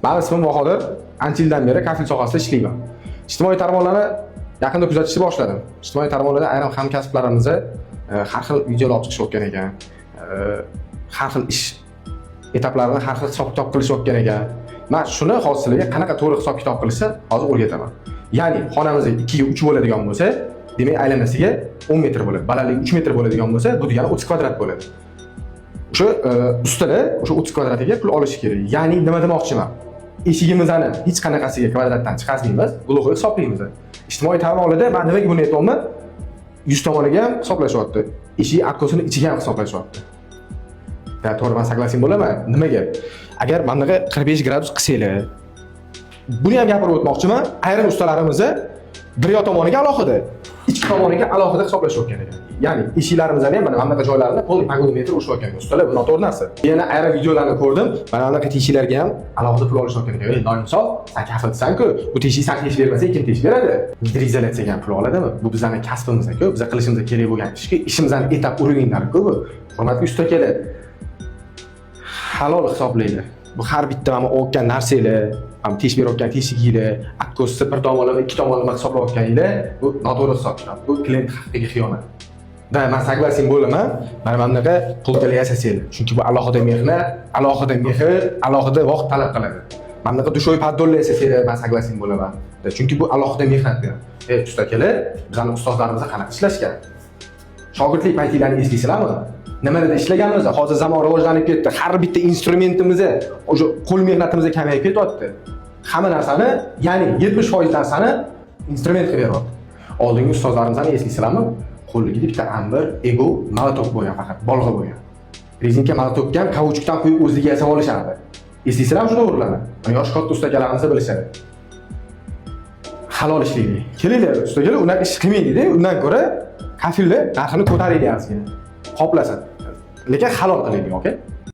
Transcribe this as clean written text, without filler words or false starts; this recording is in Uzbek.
Mani ismim Bahodir. Ancha yildan beri kafel sohasida ishlayman. Ijtimoiy tarmoqlarni yaqinda kuzatishni boshladim. Ijtimoiy tarmoqlarda ayrim hamkasblarimiz har xil videolar olib chiqishayotgan ekan. Har xil ish etaplarini har xil hisob kitob qilishayotgan ekan. Man shuni hozir sizlarga qanaqa to'g'ri hisob kitob qilishni hozir o'rgataman. Ya'ni xonamiz 2 ga 3 bo'ladigan bo'lsa, demak, aylanasiga 10 metr bo'ladi. Balandligi 3 metr bo'ladigan bo'lsa, bu degani 30 kvadrat bo'ladi. O'sha ustalar o'sha 30 kvadratiga pul olishi kerak. Ya'ni nima demoqchiman? Eshigimizni hech qanaqasiga kvadratdan chiqazmaymiz, глухой hisoblaymiz. Ijtimoiy tarmoqlarda man nimaga buni aytyapman? 100 tomoniga ham hisoblashyapti. Eshik откос ini ichiga ham hisoblashyapti. Да, to'g'ri, man согласен bo'laman. Nimaga? Agar mana bunaqa 45 gradus qilsanglar, buni ham gapirib o'tmoqchiman. Ayrim ustalarimiz bir yoq tomoniga alohida, ichki tomoniga alohida hisoblashayotgan ekan. Ya'ni eshiklarimizni ham mana bunaqa joylarini полный погонометр urishayotgan ekan. Ustalar, bu noto'g'ri narsa. Yana ayrim videolarni ko'rdim. Mana bunaqa teshiklarga ham alohida pul olishayotgan ekan. Ey, noinsof, san kafilsan-ku. Bu teshik san teshib bermasang, kim teshib beradi? Gidroizolyatsiyaga ham pul oladimi? Bu bizning kasbimiz-ku. Biz qilishimiz kerak bo'lgan ishki, ishimizni этап уровень lari-ku bu. Hurmatli usta akalar, halol hisoblaydi. Bu har bitta mana o'tgan narsanglar, ham teshib berayotgan teshiginglar, откос ni bir tomonlama, ikki tomonlama hisoblayotganinglar, bu noto'g'ri hisob kitob. Bu klient haqqiga xiyonat. Да, man согласен bo'laman. Mana bunaqa полка lar yasasanglar. Chunki bu alohida mehnat, alohida mehr, alohida vaqt talab qiladi. Mana bunaqa душевой поддон lar yasasanglar, man согласен bo'laman. Да, chunki bu alohida mehnat beradi. Ey, usta akalar, bizning ustozlarimiz qanaqa ishlashgan? Shogirdlik paytinglarni eslaysizlarmi? Nimalarda ishlaganmiz? Hozir zamon rivojlanib ketdi. Har bitta instrumentimiz, o'sha qo'l mehnatimiz kamayib ketyapti. Hamma narsani, ya'ni 70% narsani instrument qilib beryapti. Oldingi ustozlarimizni eslaysizlarmi? Qo'lida bitta ambir, ego, молоток bo'lgan faqat, bolg'a bo'lgan. Rezinka молоток ka ham kauchukdan quyib o'ziga yasab olishardi. Eslaysizlarmi shu to'g'rilarni? Mana yoshi katta usta akalarimiz bilishadi. Halol ishlaylik. Kelinglar, usta akalar, unaqa ish qilmaylik-da. Undan ko'ra kafelni narxini ko'taraylik ozgina. Qoplasin. Lekin halol qilaylik, okey?